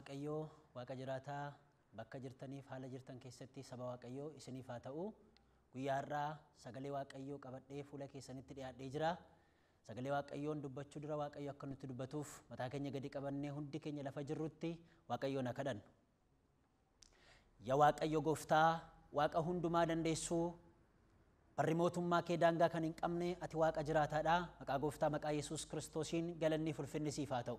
Waaqayyoo Waaqa jiraataa bakka jirtaniif haala jirtan keessatti saba Waaqayyoo isiniif haa ta'u. Guyyaa har'aa sagalee Waaqayyoo qabadhee fuula keessanitti dhiyaadhee jira. Sagalee Waaqayyoon dubbachuu dura Waaqayyo akka nutti dubbatuuf mataa keenya gadi qabannee hundi keenya lafa jirrutti Waaqayyoon haa kadhannu. Yaa Waaqayyo gooftaa, Waaqa hundumaa dandeessuu, barri mootummaa kee daangaa kan hin qabne ati Waaqa jiraataadha. Maqaa gooftaa maqaa Yesuus Kiristoosiin galanni fulfinni siif haa ta'u.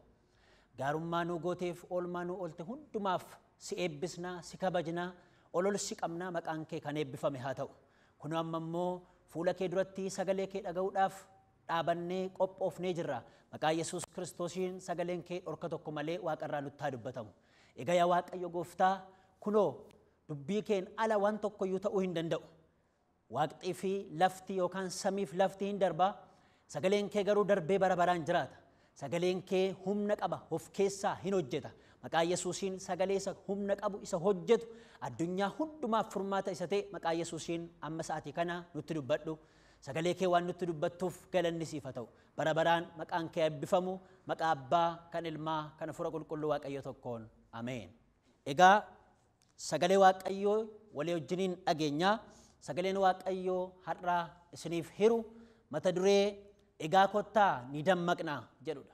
Gaarummaa nuu gooteef oolmaa nuu oolte hundumaaf si eebbisna, si kabajna, olol si qabna, maqaan kee kan eebbifame haa ta'u. Kun amma immoo fuula kee duratti sagalee kee dhaga'uudhaaf dhaabannee qophoofnee jirra. Maqaa Yesuus Kiristoosiin sagaleen kee dhorka tokko malee Waaqarraa nutti haa dubbatamu. Egaa yaa Waaqayyo gooftaa, kunoo dubbii keen ala waan tokkoyyuu ta'uu hin danda'u. Waaqxii fi lafti yookaan samiif lafti hin darbaa, sagaleen kee garuu darbee bara baraan jiraata. Sagaleen kee humna qaba, of keessaa hin hojjeta. Maqaa Yesuusiin sagalee isa humna qabu isa hojjetu addunyaa hundumaaf furmaata isa ta'e maqaa Yesuusiin amma sa'aatii kana nutti dubbadhu. Sagalee kee waan nutti dubbattuuf galanni siif haa ta'u. Bara baraan maqaan kee eebbifamu, maqaa Abbaa kan Ilmaa kan Hafuura Qulqulluu Waaqayyo tokkoon. Ameen. Egaa sagalee Waaqayyoo walii wajjiniin dhageenya. Sagaleen Waaqayyoo har'aa isiniif hiru mata duree egaa kottaa ni dammaqna jedhudha.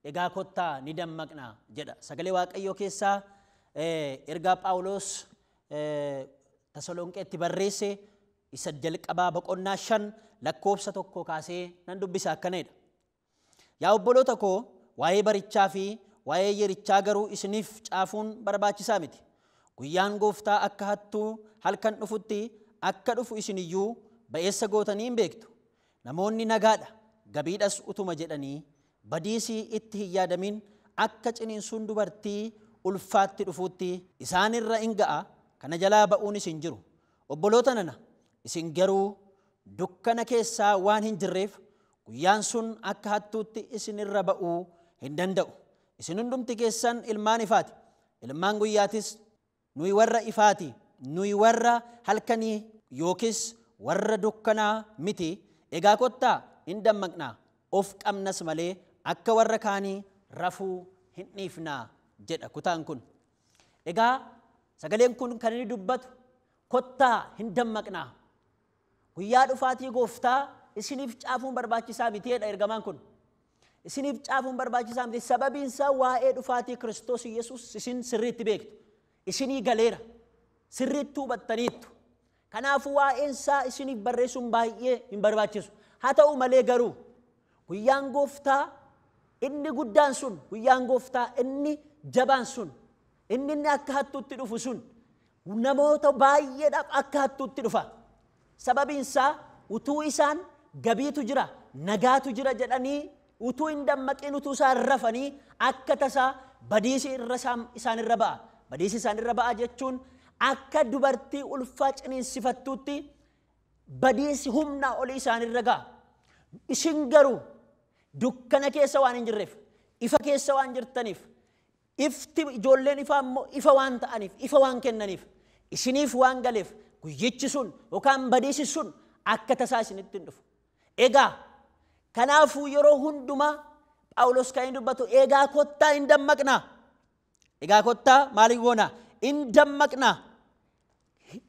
Egaa kottaa ni dammaqna jedha. Sagalee Waaqayyoo keessaa ergaa Phaawulos Tasalonqeetti barreesse isa jalqabaa boqonnaa 5 lakkoofsa 1 kaasee nan dubbisa akkana jedha. Yaa obboloota koo, waa'ee barichaa fi waa'ee yerichaa garuu isiniif caafuun barbaachisaa miti. Guyyaan gooftaa akka hattuu halkan dhufutti akka dhufu isiniyyuu ba'eessa gootanii hin beektu. Namoonni nagaadha, gabiidhas utuma jedhanii badiisii itti hin yaadamin akka ciniinsuun dubartii ulfaatti dhufuutti isaanirra hin ga'a, kana jalaa ba'uunis hin jiru. Obboloota nana, isin garuu dukkana keessaa waan hin jirreef guyyaan sun akka hattuutti isinirra ba'uu hin danda'u. Isin hundumti keessan ilmaan ifaati, ilmaan guyyaatis. Nuyi warra ifaati, nuyi warra halkanii yookiis warra dukkanaa miti. Egaa kottaa hin dammaqnaa, of qabnas malee akka warra kaanii rafuu hin dhiifnaa jedha kutaan kun. Egaa sagaleen kun kan inni dubbatu kottaa hin dammaqnaa. Guyyaa dhufaatii gooftaa isiniif caafuun barbaachisaa miti jedha ergamaan kun. Isiniif caafuun barbaachisaa miti, sababiin isaa waa'ee dhufaatii Kiristoos Yesuus isin sirriitti beektu. Isinii galeera, sirriitti hubattaniittu. Kanaafuu waa'een isaa isiniif barreessuun baay'ee hin barbaachisu. Haa ta'u malee garuu guyyaan gooftaa inni guddaan sun, guyyaan gooftaa inni jabaan sun, inni akka hattuutti dhufu sun namoota baay'eedhaaf akka hattuutti dhufa. Sababiin isaa utuu isaan gabiitu jira, nagaatu jira jedhanii utuu hin dammaqin utuu isaan rafanii akka tasaa badiisi irra isaan irra ba'a. Badiisi isaan irra ba'a jechuun akka dubartii ulfaa ciniinsifattuutti badiisi humnaa olii isaan irra ga'a. Isin garuu dukkana keessa waan hin jirreef, ifa keessa waan jirtaniif, ifti ijoolleen ifaa immoo ifa waan ta'aniif, ifa waan kennaniif, isiniif waan galeef guyyichi sun yookaan badiisi sun akka tasaa isinitti hin dhufu. Egaa kanaafuu yeroo hundumaa Phaawulos kan inni dubbatu egaa kottaa hin dammaqnaa. Egaa kottaa maal goona? Hin dammaqnaa.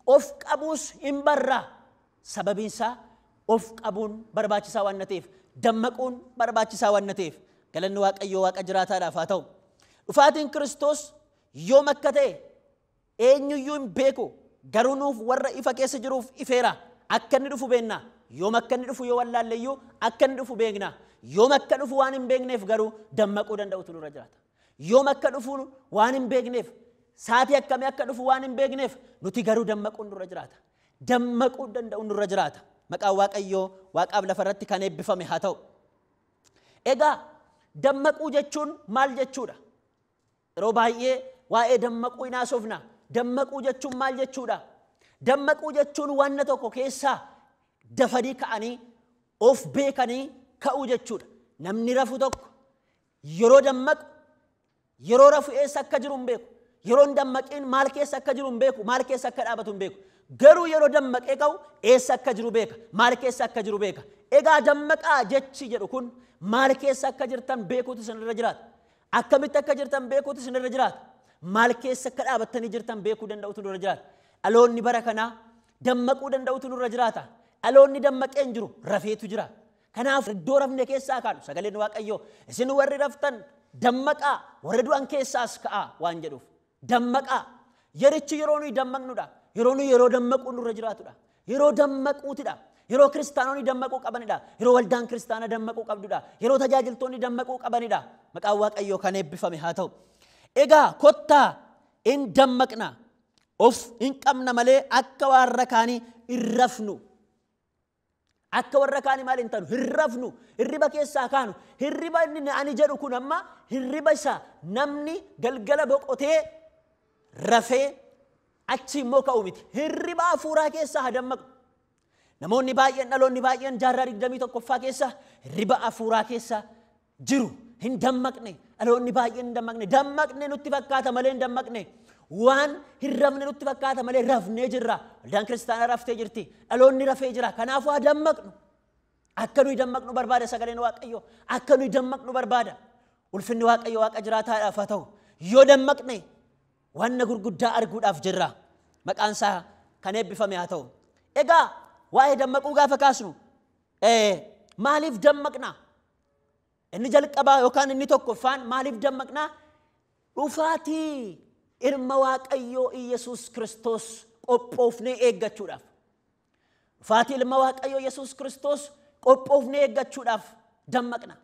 Of qabuus hin barraa. Sababiin isaa of qabuun barbaachisaa waan ta'eef, dammaquun barbaachisaa waan ta'eef, galanni Waaqayyoo Waaqa jiraataadhaaf haa ta'u. Dhufaatiin Kiristoos yoom akka ta'e eenyuyyuu hin beeku, garuu nuuf warra ifa keessa jiruuf ifeera. Akka inni dhufu beekna. Yoom akka inni dhufu yoo wallaalleyyuu akka inni dhufu beekna. Yoom akka dhufu waan hin beekneef garuu dammaquu danda'utu nurra jiraata. Yoom akka dhufu waan hin beekneef, sa'aatii akkamii akka dhufu waan hin beekneef nuti garuu dammaquun nurra jiraata. Dammaquu danda'uun nurra jiraata. Maqaan Waaqayyoo Waaqaaf lafarratti kan eebbifame haa ta'u. Egaa dammaquu jechuun maal jechuudha? Yeroo baay'ee waa'ee dammaquu hin haasofna. Dammaquu jechuun maal jechuudha? Dammaquu jechuun wanna tokko keessaa dafanii ka'anii of beekanii ka'uu jechuudha. Namni rafu tokko yeroo dammaqu yeroo rafu eessa akka jiru hin beeku. Yeroo hin dammaqiin maal keessa akka jiru hin beeku, maal keessa akka dhaabatu hin beeku. Garuu yeroo dammaqee ka'u eessa akka jiru beeka, maal keessa akka jiru beeka. Egaa dammaqaa jechi jedhu kun maal keessa akka jirtan beekuutu isinirra jiraata. Akkamitti akka jirtan beekuutu isinirra jiraata. Maal keessa akka dhaabattanii jirtan beekuu danda'utu nurra jiraata. Dhaloonni bara kanaa dammaquu danda'utu nurra jiraata. Dhaloonni dammaqee hin jiru, rafeetu jira. Kanaaf iddoo rafne keessaa kaanu sagaleen Waaqayyoo isin warri raftan dammaqaa, warri du'an keessaas ka'aa waan jedhuuf. Dammaqaa. Yerichi yeroo nuyi dammaqnudha. Yeroo nuyi yeroo dammaquu nurra jiraatudha. Yeroo dammaquutidha. Yeroo kiristaanonni dammaquu qabanidha. Yeroo waldaan kiristaanaa dammaquu qabdudha. Yeroo tajaajiltoonni dammaquu qabanidha. Maqaan Waaqayyoo kan eebbifame haa ta'u. Egaa kottaa in dammaqna. Of hin qabna malee akka warra kaanii hin rafnu. Akka warra kaanii maal hin taanu? Hin rafnu. Hirriba keessaa kaanu. Hirriba inni ani jedhu kun amma hirriba isa namni galgala boqotee rafee achi immoo ka'u miti. Hirriba hafuuraa keessaa haa dammaqnu. Namoonni baay'een, dhaloonni baay'een jaarraa 21ffaa keessa hirriba hafuuraa keessa jiru. Hin dammaqne. Dhaloonni baay'een hin dammaqne. Dammaqne nutti fakkaata malee hin dammaqne. Waan hin rafne nutti fakkaata malee rafnee jirra. Waldaan kiristaanaa raftee jirti. Dhaloonni rafee jira. Kanaafuu haa dammaqnu. Akka nuyi dammaqnu barbaada sagaleen Waaqayyoo. Akka nuyi dammaqnu barbaada. Ulfinni Waaqayyoo Waaqa jiraataadhaaf haa ta'u. Yoo dammaqne wanna gurguddaa arguudhaaf jirra. Maqaan isaa kan eebbifame haa ta'u. Egaa waa'ee dammaquu gaafa kaasnu maaliif dammaqna? Inni jalqabaa yookaan inni tokkoffaan maaliif dammaqna? Dhufaatii ilma Waaqayyoo Iyyasuus Kiristoos qophoofnee eeggachuudhaaf. Dhufaatii ilma Waaqayyoo Iyyasuus Kiristoos qophoofnee eeggachuudhaaf dammaqna.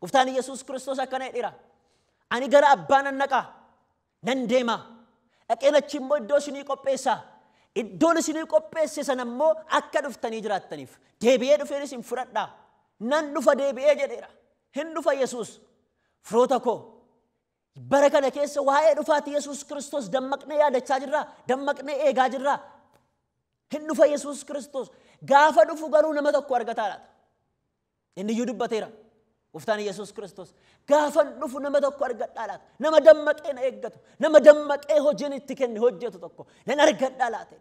Gooftaan Iyyasuus Kiristoos akkana jedheera. Ani gara abbaa nan dhaqa, nan deema. Dhaqeen achi immoo iddoo isinii qopheessa. Iddoon isinii qopheesse sana immoo akka dhuftanii jiraattaniif. Deebi'ee dhufeen isin fudhadha. Nan dhufa deebi'ee jedheera. Hin dhufa Yesuus. Firoota koo, bara kana keessa waa'ee dhufaatii Yesuus Kiristoos dammaqnee yaadachaa jirraa? Dammaqnee eegaa jirraa? Hin dhufa Yesuus Kiristoos. Gaafa dhufu garuu nama tokko argataa laata? Inni iyyuu dubbateera. Gooftaan Yesuus Kiristoos. Gaafa dhufu nama tokko argadhaa laata? Nama dammaqee na eeggatu, nama dammaqee hojiin itti kenne hojjetu tokko nan argadhaa laata?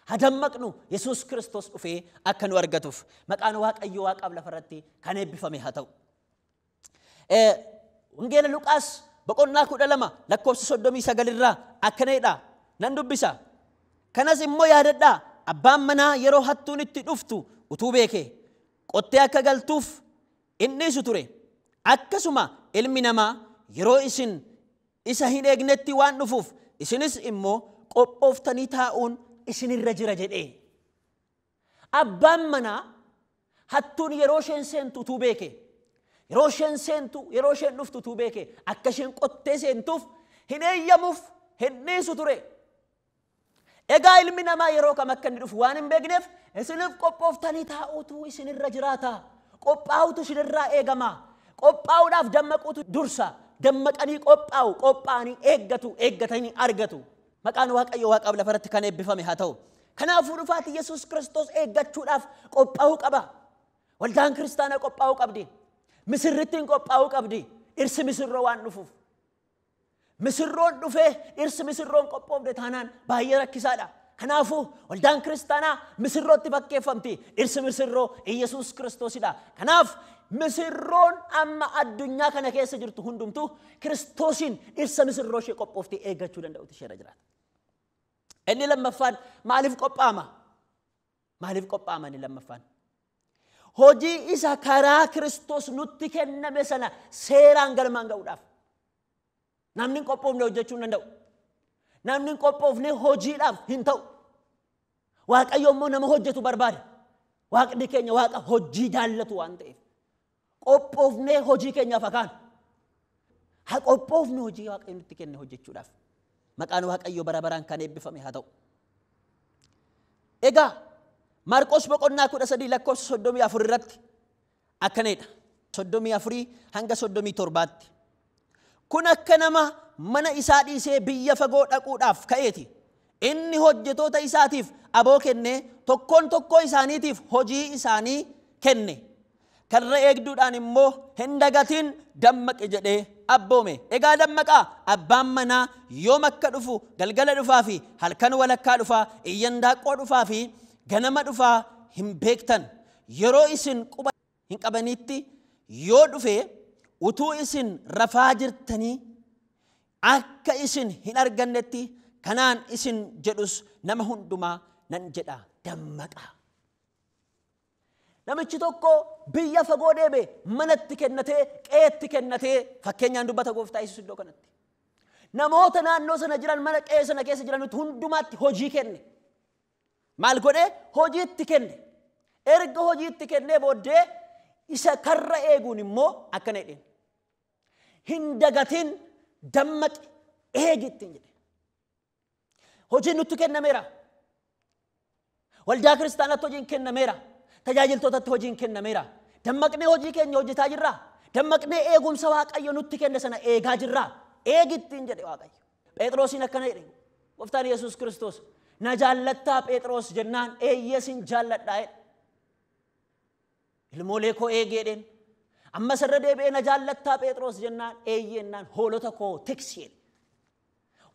Haa dammaqnu Yesuus Kiristoos dhufee akka nu argatuuf. Maqaan Waaqayyoo Waaqaaf lafarratti kan eebbifame haa ta'u. Wangeela Luqaas boqonnaa 12 lakkoofsa 39 irraa akkana jedha. Nan dubbisa. Kanas immoo yaadadhaa, abbaan manaa yeroo hattuun itti dhuftu utuu beekee qottee akka galtuuf inni isu ture. Akkasuma ilmi namaa yeroo isin isa hin eegnetti waan dhufuuf isinis immoo qophooftanii taa'uun isinirra jira jedhee. Abbaan manaa hattuun yeroo isheen seentu utuu beekee, yeroo isheen seentu, yeroo isheen dhuftu utuu beekee akka isheen qottee seentuuf hin eeyyamuuf, hin dhiisu ture. Egaa ilmi namaa yeroo kam akka inni dhufu waan hin beekneef isiniif qophooftanii taa'uutu isinirra jiraata. Qophaa'uutu isinirraa eegama. Qophaa'uudhaaf dammaquutu dursa. Dammaqanii qophaa'u, qophaa'anii eeggatu, eeggatanii argatu. Maqaan Waaqayyoo Waaqaaf lafarratti kan eebbifame haa ta'u. Kanaafuu dhufaatii Yesuus Kiristoos eeggachuudhaaf qophaa'uu qaba. Waldaan kiristaanaa qophaa'uu qabdi. Misirrittiin qophaa'uu qabdi. Dhirsi misirroo waan dhufuuf. Misirroon dhufee dhirsi misirroon qophoofne taanaan baay'ee rakkisaadha. Kanaafuu waldaan kiristaanaa misirrootti fakkeeffamti. Dhirsi misirroo Iyyasuus Kiristoosidha. Kanaaf misirroon amma addunyaa kana keessa jirtu hundumtuu Kiristoosiin dhirsa misirroo ishee qophooftee eeggachuu danda'utu isheerra jiraata. Inni lammaffaan maaliif qophaa'ama? Maaliif qophaa'ama inni lammaffaan? Hojii isa karaa Kiristoos nutti kenname sana seeraan galmaan ga'uudhaaf. Namni hin qophoofne hojjechuu hin danda'u. Namni hin qophoofne hojiidhaaf hin ta'u. Waaqayyo immoo nama hojjetu barbaada. Waaqni keenya Waaqa hojii jaallatu waan ta'eef. Qophoofnee hojii keenyaaf akaan. Haa qophoofnu hojii Waaqayyo nutti kenne hojjechuudhaaf. Maqaan Waaqayyoo bara baraan kan eebbifame haa ta'u. Egaa Maarqos boqonnaa 13 lakkoofsa 34 irratti akkana jedha. 34 hanga 37tti. Kun akka nama mana isaa dhiisee biyya fagoo dhaquudhaaf ka'eeti. Inni hojjetoota isaatiif aboo kenne, tokkoon tokkoo isaaniitiif hojii isaanii kenne. Karra eegduudhaan immoo hin dagatiin dammaqi jedhee abboome. Egaa dammaqaa, abbaan manaa yoom akka dhufu galgala dhufaa fi halkan walakkaa dhufaa, iyyandaaqqoo dhufaa fi ganama dhufaa hin beektan. Yeroo isin quba hin qabanitti yoo dhufe Utuu isin rafaa jirtanii akka isin hin argannetti kanaan isin jedhus nama hundumaa nan jedha dammaqaa. Namichi tokko biyya fagoo deeme manatti kennatee qe'eetti kennatee fakkeenyaan dubbata gooftaa Yesuus iddoo kanatti. Namoota naannoo sana jiran mana qe'ee sana keessa jiran hundumaatti hojii kenne. Maal godhee hojiitti kenne. Erga hojiitti kennee booddee isa karra eeguun immoo akkana jedheen. Hin dagatin dammaqi eegi ittiin jedhe. Hojiin nutti kennameera. Waldaa kiristaanaatti hojiin kennameera. Tajaajiltootatti hojiin kennameera. Dammaqnee hojii keenya hojjetaa jirraa? Dammaqnee eegumsa Waaqayyo nutti kenne sana eegaa jirraa? Eegi ittiin jedhe Waaqayyo. Phexrosiin akkana jedhe. Gooftaan Yesuus Kiristoos na jaallattaa Phexros jennaan eeyyee sin jaalladhaa jedhe. Ilmoolee koo eegi jedheen. Ammas irra deebi'ee na jaallattaa Phexros jennaan eeyyee jennaan hoolota koo tiksi jedhe.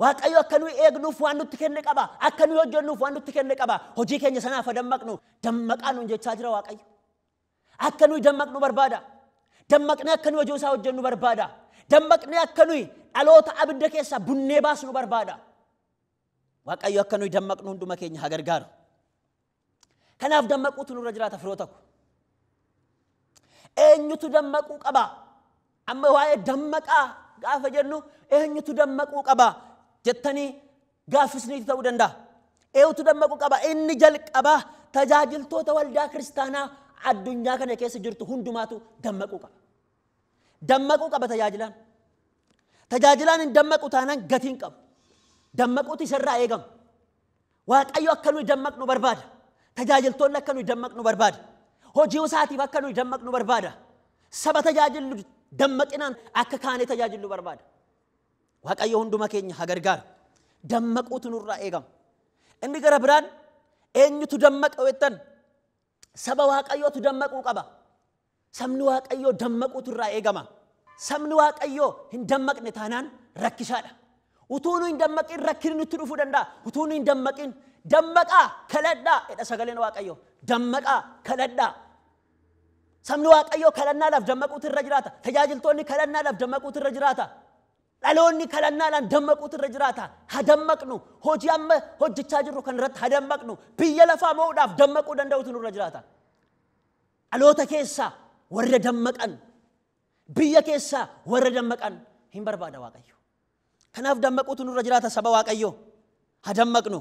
Waaqayyo akka nuyi eegnuuf waan nutti kenne qaba. Akka nuyi hojjennuuf waan nutti kenne qaba. Hojii keenya sanaaf dammaqnu. Dammaqaa nuun jechaa jira Waaqayyo. Akka nuyi dammaqnu barbaada. Dammaqnee akka nuyi hojii isaa hojjennu barbaada. Dammaqnee akka nuyi dhaloota abidda keessaa bunnee baasnu barbaada. Waaqayyo akka nuyi dammaqnu hunduma keenya haa gargaaru. Kanaaf dammaquutu nurra jiraata firoota ko. Eenyutu dammaquu qaba? Amma waa'ee dammaqaa gaafa jennu eenyutu dammaquu qaba jettanii gaaffisniitu ta'uu danda'a. Eenyutu dammaquu qaba? Inni jalqabaa tajaajiltoota waldaa kiristaanaa addunyaa kana keessa jirtu hundumaatu dammaquu qaba. Dammaquu qaba tajaajilaan. Tajaajilaan hin dammaqu taanaan gatiin qabu. Dammaquutu isarraa eegama. Waaqayyo akka nuyi dammaqnu barbaada. Tajaajiltoonni akka nuyi dammaqnu barbaada. Hojii isaatiif akka nuyi dammaqnu barbaada. Saba tajaajillu dammaqinaan akka kaanee tajaajillu barbaada. Waaqayyo hunduma keenya haa gargaaru. Dammaquutu nurraa eegama. Inni gara biraan eenyutu dammaqa jettan? Saba Waaqayyootu dammaquu qaba. Sabni Waaqayyoo dammaquutu irraa eegama. Sabni Waaqayyoo hin dammaqne taanaan rakkisaadha. Utuu nu hin dammaqin rakkinni nutti dhufuu danda'a. Utuu nu hin dammaqin dammaqaa kadhadhaa jedha sagaleen Waaqayyoo. Dammaqaa kadhadhaa. Sabni Waaqayyoo kadhannaadhaaf dammaquutu irra jiraata. Tajaajiltoonni kadhannaadhaaf dammaquutu irra jiraata. Dhaloonni kadhannaadhaan dammaquutu irra jiraata. Haa dammaqnu. Hojii amma hojjechaa jirru kan irratti haa dammaqnu. Biyya lafaa mo'uudhaaf dammaquu danda'utu nurra jiraata. Dhaloota keessaa warra dammaqan, biyya keessaa warra dammaqan hin barbaada Waaqayyo. Kanaaf dammaquutu nurra jiraata saba Waaqayyoo. Haa dammaqnu.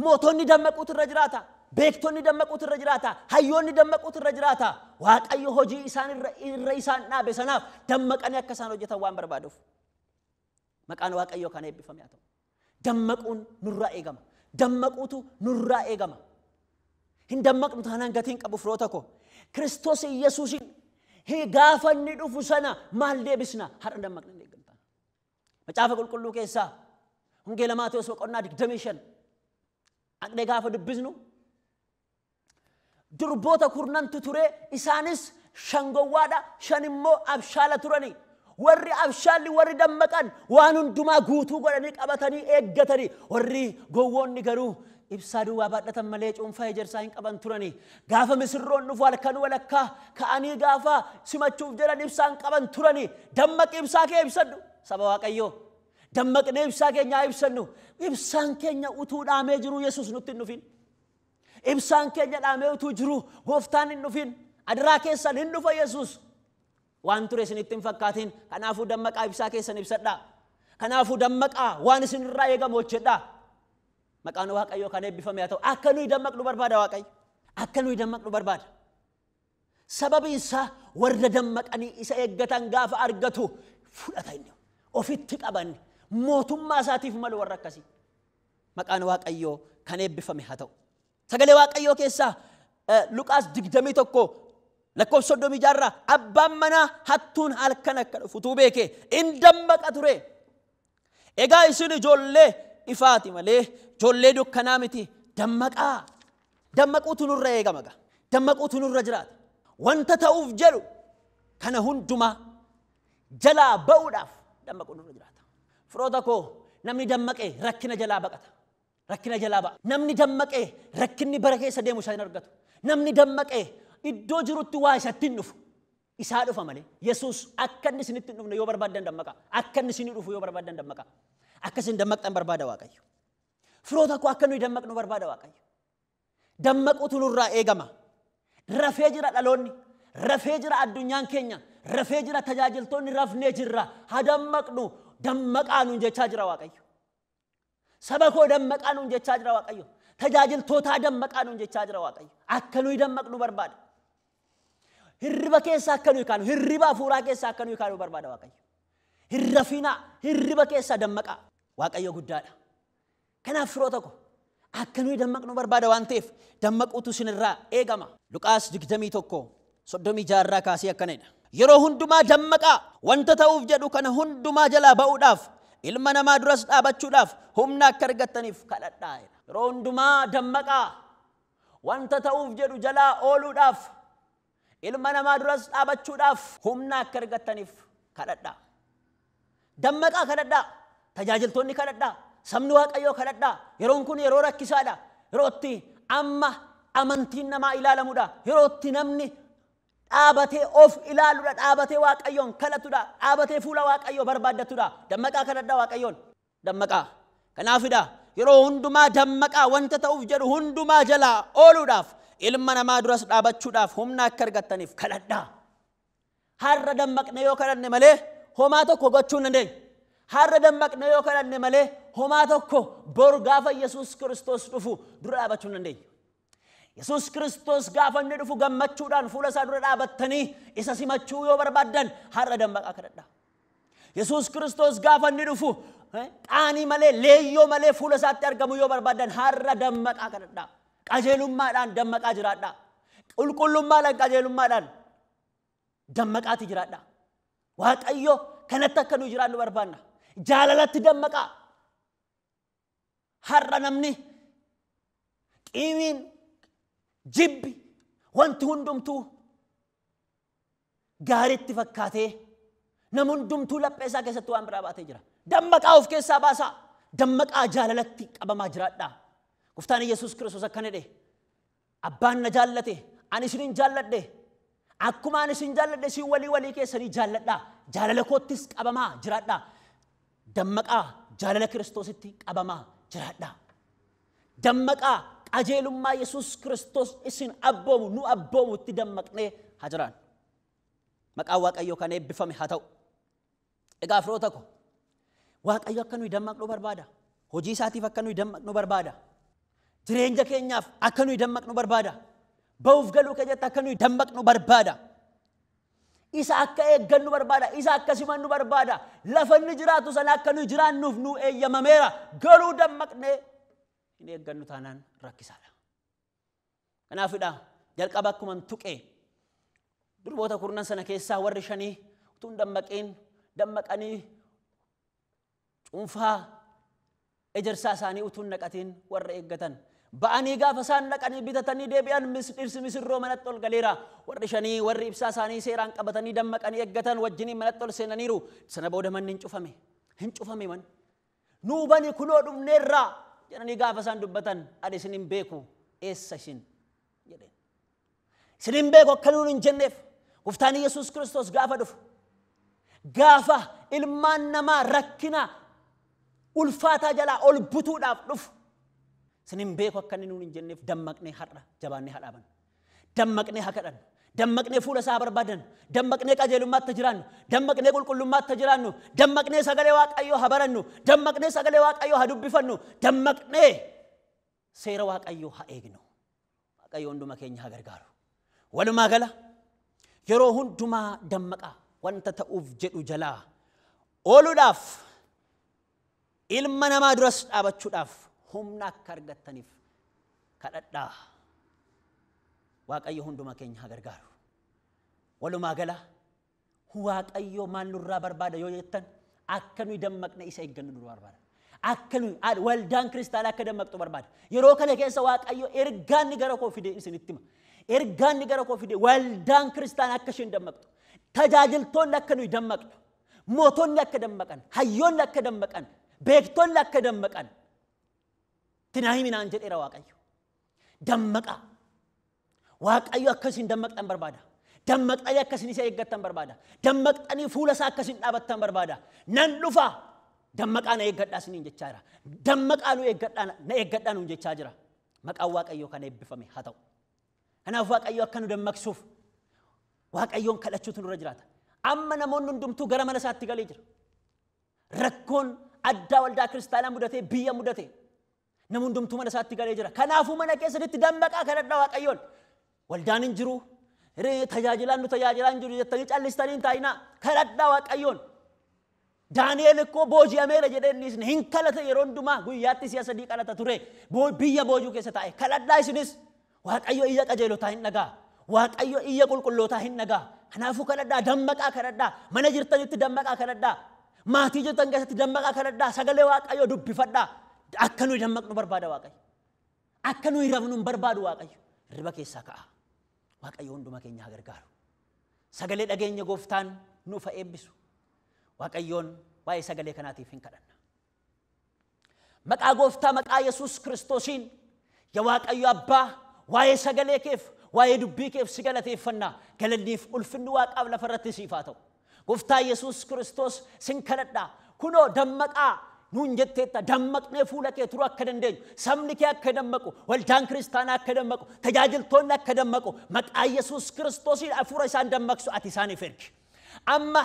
Mootonni dammaquutu irra jiraata. Beektonni dammaquutu irra jiraata. Hayyoonni dammaquutu irra jiraata. Waaqayyo hojii isaan irra isaan dhaabe sanaaf dammaqanii akka isaan hojjetan waan barbaaduuf. Maqaan Waaqayyoo kan eebbifame haa ta'u. Dammaquun nurraa eegama. Dammaquutu nurraa eegama. Hin dammaqnu taanaan gatiin qabu firoota koo. Kiristoos Yesuusin gaafa inni dhufu sana maal deebisna? Har'a dammaqna hin eegamta. Macaafa qulqulluu keessaa Wangeela Maatewos boqonnaa 25 dhaqnee gaafa dubbisnu durboota kurnantu ture, isaanis shan gowwaadha, shan immoo abshaala turani. Warri abshaalli warri dammaqan waan hundumaa guutuu godhanii qabatanii eeggatanii, warri gowwoonni garuu ibsaa duwwaa baadhatan malee cuunfaa ejersaa hin qaban turani. Gaafa misirroon dhufu halkan walakkaa ka'anii gaafa simachuuf jedhan ibsaa hin qaban turani. Dammaqi ibsaa kee ibsadhu saba Waaqayyoo. Dammaqnee ibsaa keenya haa ibsannu. Ibsaan keenya utuu dhaamee jiru Yesuus nutti hin dhufin. Ibsaan keenya dhaamee utuu jiru gooftaan hin dhufin. Adiraa keessan hin dhufa Yesuus. Waan ture isinitti hin fakkaatin. Kanaafuu dammaqaa ibsaa keessan ibsadhaa. Kanaafuu dammaqaa waan isinirraa eegamu hojjedhaa. Maqaan Waaqayyoo kan eebbifame haa ta'u. Akka nuyi dammaqnu barbaada Waaqayyo. Akka nuyi dammaqnu barbaada. Sababiin isaa warra dammaqanii isa eeggatan gaafa argatu fudhata inni. Ofitti qaban mootummaa isaatiif malu warra akkasii. Maqaan Waaqayyoo kan eebbifame haa ta'u. Sagalee Waaqayyoo keessaa Luqaas 21 lakkoofsa 36 abbaan manaa hattuun halkan akka dhufu utuu beekee in dammaqa ture. Egaa isin ijoollee ifaati malee ijoollee dukkanaa miti. Dammaqaa. Dammaquutu nurra eegama gaa. Dammaquutu nurra jiraata. Wanta ta'uuf jedhu kana hundumaa jalaa ba'uudhaaf dammaquu nurra jiraata. Firoota koo namni dammaqee rakkina jalaa baqata. Rakkina jalaa ba'a. Namni dammaqee rakkinni bara keessa deemu isa hin argatu. Namni dammaqee iddoo jirutti waa isatti hin dhufu. Isaa dhufa malee Yesuus akka inni isinitti hin dhufne yoo barbaaddan dammaqaa. Akka inni isinii dhufu yoo barbaaddan dammaqaa. Akka isin dammaqxan barbaada Waaqayyo. Firoota koo akka nuyi dammaqnu barbaada Waaqayyo. Dammaquutu nurraa eegama. Rafee jira dhaloonni, rafee jira addunyaan keenya, rafee jira tajaajiltoonni, rafnee jirra. Haa dammaqnu, dammaqaa nuun jechaa jira Waaqayyo. Saba koo dammaqaa nuun jechaa jira Waaqayyo. Tajaajiltootaa dammaqaa nuun jechaa jira Waaqayyo. Akka nuyi dammaqnu barbaada. Hirriba keessaa akka nuyi kaanu, hirriba hafuuraa keessaa akka nuyi kaanu barbaada Waaqayyo. Hirrafinaa, hirriba keessaa dammaqaa. Waaqayyo guddaadha. Kanaaf firoota koo akka nuyi dammaqnu barbaada waan ta'eef dammaquutu isinirraa eegama. Luqaas 21:36 irraa kaasee akkanadha. Yeroo hundumaa dammaqaa, wanta ta'uuf jedhu kana hundumaa jalaa ba'uudhaaf, ilma namaa duras dhaabachuudhaaf humna akka argattaniif kadhadhaa. Yeroo hundumaa dammaqaa, wanta ta'uuf jedhu jalaa ooluudhaaf, ilma namaa duras dhaabachuudhaaf humna akka argattaniif kadhadhaa. Dammaqaa kadhadhaa, tajaajiltoonni kadhadhaa, sabni Waaqayyoo kadhadhaa. Yeroon kun yeroo rakkisaadha. Yeroo itti amma amantiin namaa ilaalamudha. Yeroo itti namni dhaabatee of ilaaludha. Dhaabatee Waaqayyoon kadhatudha. Dhaabatee fuula Waaqayyoo barbaaddatudha. Dammaqaa kadhadhaa Waaqayyoon. Dammaqaa. Kanaafidha yeroo hundumaa dammaqaa, wanta ta'uuf jedhu hundumaa jalaa ooluudhaaf, ilma namaa duras dhaabachuudhaaf humna akka argattaniif kadhadhaa. Har'a dammaqne yoo kadhanne malee homaa tokko gochuu hin dandeenyu. Har'a dammaqne yoo kadhanne malee homaa tokko bor gaafa Yesuus Kiristoos dhufu dura dhaabachuu hin dandeenyu. Yesuus Kiristoos gaafa inni dhufu gammachuudhaan fuula isaa dura dhaabattanii isa simachuu yoo barbaaddan har'a dammaqaa kadhadhaa. Yesuus Kiristoos gaafa inni dhufu qaanii malee, leeyyoo malee fuula isaatti argamu yoo barbaaddan har'a dammaqaa kadhadhaa. Qajeelummaadhaan dammaqaa jiraadhaa. Qulqullummaadhaan, qajeelummaadhaan dammaqaati jiraadhaa. Waaqayyo kanatti akka nuyi jiraannu barbaanna. Jaalalatti dammaqaa. Har'a namni qiimiin, jibbi, wanti hundumtuu gaariitti fakkaatee nama hundumtuu laphee isaa keessatti waan biraa baatee jira. Dammaqaa of keessaa baasaa. Dammaqaa jaalalatti qabamaa jiraadhaa. Gooftaan Yesuus Kiristoos akkana jedhe. Abbaan na jaallate, ani isinin jaalladhe. Akkuma ani isin jaalladhe isin walii walii keessanii jaalladhaa. Jaalala koottis qabamaa jiraadhaa. Dammaqaa jaalala Kiristoositti qabamaa jiraadhaa. Dammaqaa qajeelummaa Yesuus Kiristoos isin abboomu, nu abboomutti dammaqnee haa jiraannu. Maqaan Waaqayyoo kan eebbifame haa ta'u. Egaa firoota ko, Waaqayyo akka nuyi dammaqnu barbaada. Hojii isaatiif akka nuyi dammaqnu barbaada. Jireenya keenyaaf akka nuyi dammaqnu barbaada. Ba'uuf galuu keenyatti akka nuyi dammaqnu barbaada. Isa akka eeggannu barbaada. Isa akka simannu barbaada. Lafa inni jiraatu sana akka nuyi jiraannuuf nu eeyyamameera. Garuu dammaqnee hin eeggannu taanaan rakkisaadha. Kanaafidha jalqaba akkuma tuqee durboota kurnan sana keessaa warri shanii utuu hin dammaqin dammaqanii cuunfaa ejersaa isaanii utuu hin naqatiin warra eeggatan. Ba'anii gaafa isaan dhaqanii bitatanii deebi'an dhirsi misirroo manatti ol galeera. Warri shanii warri ibsaa isaanii seeraan qabatanii dammaqanii eeggatan wajjiniin manatti ol seenaniiru. Sana booda manni hin cufame. Hin cufame manni. Nuu bani kunoo dhufneerraa jedhanii gaafa isaan dubbatan ani isin hin beeku eessa isin jedheen. Isin hin beeku akka nuun hin jenneef Gooftaan Yesuus Kiristoos gaafa dhufu gaafa ilmaan namaa rakkina ulfaataa jalaa ol butuudhaaf dhufu isin hin beeku akka inni nuun hin jenneef dammaqnee har'a jabaannee haa dhaabannu. Dammaqnee haa kadhannu. Dammaqnee fuula isaa barbaadannu. Dammaqnee qajeelummaatti jiraannu. Dammaqnee qulqullummaatti jiraannu. Dammaqnee sagalee Waaqayyoo haa barannu. Dammaqnee sagalee Waaqayyoo haa dubbifannu. Dammaqnee seera Waaqayyoo haa eegnu. Waaqayyo hunduma keenya haa gargaaru. Walumaa gala yeroo hundumaa dammaqaa wanta ta'uuf jedhu jalaa ooluudhaaf ilma namaa duras dhaabachuudhaaf humna akka argattaniif kadhadhaa. Waaqayyo hunduma keenya haa gargaaru. Walumaa gala Waaqayyo maal nurraa barbaada yoo jettan akka nuyi dammaqne isa eeggannu nurraa barbaada. Akka nuyi waldaan kiristaanaa akka dammaqxu barbaada. Yeroo kana keessa Waaqayyo ergaan inni gara koo fide isinitti hima. Ergaan inni gara koo fide waldaan kiristaanaa akka isheen dammaqxu. Tajaajiltoonni akka nuyi dammaqnu. Mootonni akka dammaqan, hayyoonni akka dammaqan, beektonni akka dammaqan. Tinaa himinaan jedheera Waaqayyo. Dammaqaa. Waaqayyo akka isin dammaqxan barbaada. Dammaqxanii akkasin isa eeggattan barbaada. Dammaqxanii fuula isaa akkasin dhaabattan barbaada. Nan dhufa. Dammaqaa na eeggadhaa isiniin jechaa jira. Dammaqaa nu eeggadhaa na eeggadhaa nuun jechaa jira. Maqaan Waaqayyoo kan eebbifame haa ta'u. Kanaaf Waaqayyo akka nu dammaqsuuf Waaqayyoon kadhachuutu nurra jiraata. Amma namoonni hundumtuu gara mana isaatti galee jira. Rakkoon addaa waldaa kiristaanaa mudatee biyya mudate. Namni hundumtuu mana isaatti galee jira. Kanaafuu mana keessanitti dammaqaa kadhadhaa Waaqayyoon. Waldaan hin jiru. Tajaajilaan nu tajaajilaan jiru jettanii callistanii hin taa'inaa. Kadhadhaa Waaqayyoon. Daani'el ikkoo booji'ameera jedhee innis hin kadhate yeroo hundumaa guyyaatti si'a 3 kadhata ture. Biyya boojuu keessa taa'e. Kadhadhaa isinis. Waaqayyo iyya qajeelotaa hin dhagaa. Waaqayyo iyya qulqullootaa hin dhagaa. Kanaafuu kadhadhaa, dammaqaa kadhadhaa. Mana jirtanitti dammaqaa kadhadhaa. Maatii jirtan keessatti dammaqaa kadhadhaa. Sagalee Waaqayyoo dubbifadhaa. Akka nuyi dammaqnu barbaada Waaqayyo. Akka nuyi rafnu hin barbaadu Waaqayyo. Hirriba keessaa ka'a. Waaqayyo hunduma keenya haa gargaaru. Sagalee dhageenya gooftaan nuuf haa eebbisu. Waaqayyoon waa'ee sagalee kanaatiif hin kadhanna. Maqaa gooftaa maqaa Yesuus Kiristoosiin yaa Waaqayyo Abbaa waa'ee sagalee keef waa'ee dubbii keef si galateeffannaa. Galanniif ulfinni Waaqaaf lafarratti siif haa ta'u. Gooftaa Yesuus Kiristoos sin kadhadhaa. Kunoo dammaqaa nuun jetteetta dammaqnee fuula kee turuu akka dandeenyu, sabni kee akka dammaqu, waldaan kiristaanaa akka dammaqu, tajaajiltoonni akka dammaqu, maqaa Yesuus Kiristoosiin hafuura isaan dammaqsu ati isaaniif ergi. Amma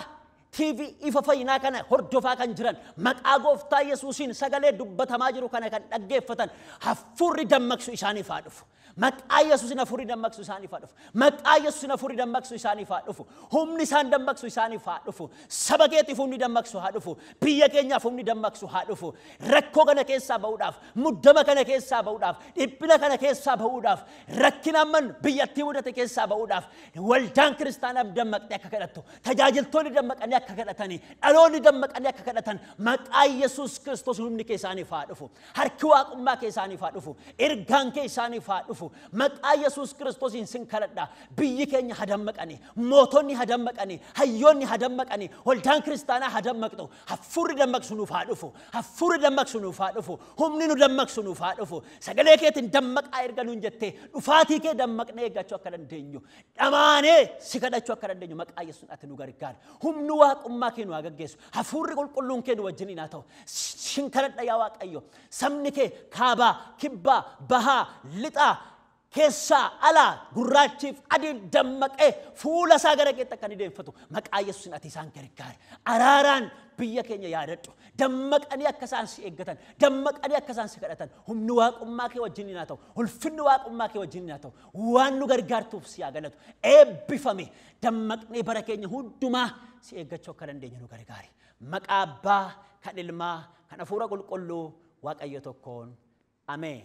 TV ifa fayyinaa kana hordofaa kan jiran maqaa gooftaa Yesuusiin sagalee dubbatamaa jiru kana kan dhaggeeffatan hafuurri dammaqsu isaaniif haa dhufu. Maqaa Yesuusiin hafuurri dammaqsu isaaniif haa dhufu. Maqaa Yesuusiin hafuurri dammaqsu isaaniif haa dhufu. Humni isaan dammaqsu isaaniif haa dhufu. Saba keetiif humni dammaqsu haa dhufu. Biyya keenyaaf humni dammaqsu haa dhufu. Rakkoo kana keessaa ba'uudhaaf, muddama kana keessaa ba'uudhaaf, dhiphina kana keessaa ba'uudhaaf, rakkina amman biyyattii mudate keessaa ba'uudhaaf waldaan kiristaanaa dammaqxee akka kadhattu, tajaajiltoonni dammaqanii akka kadhatanii, dhaloonni dammaqanii akka kadhatan maqaa Yesuus Kiristoos humni kee isaaniif haa dhufu. Harki waaqummaa kee isaaniif haa dhufu. Ergaan kee isaaniif haa dhufu. Maqaa Yesuus Kiristoosiin sin kadhadha. Biyyi keenya haa dammaqanii, mootonni haa dammaqanii, hayyoonni haa dammaqanii, waldaan kiristaanaa haa dammaqxu. Hafuurri dammaqsu nuuf haa dhufu. Hafuurri dammaqsu nuuf haa dhufu. Humni nu dammaqsu nuuf haa dhufu. Sagalee keetiin dammaqaa erga nuun jettee dhufaatii kee dammaqnee eeggachuu akka dandeenyu, dhamaanee si kadhachuu akka dandeenyu maqaa Yesuusiin ati nu gargaari. Humni waaqummaa kee nu haa gaggeessu. Hafuurri qulqulluun kee nu wajjiniin haa ta'u. Sin kadhadha yaa Waaqayyo. Sabni kee kaabaa, kibbaa, bahaa, lixaa, keessaa, alaa, gurraachiif adiin dammaqee fuula isaa gara keetti akka inni deemfatu maqaa Yesuusiin ati isaan gargaari. Araaraan biyya keenya yaadadhu. Dammaqanii akka isaan si eeggatan, dammaqanii akka isaan si kadhatan, humni waaqummaa kee wajjiniin haa ta'u, ulfinni waaqummaa kee wajjiniin haa ta'u, waan nu gargaartuuf si haa galatu. Eebbifame dammaqnee bara keenya hundumaa si eeggachuu akka dandeenyu nu gargaari. Maqaa Abbaa, kan Ilmaa, kan Hafuura Qulqulluu Waaqayyo tokkoon. Ameen.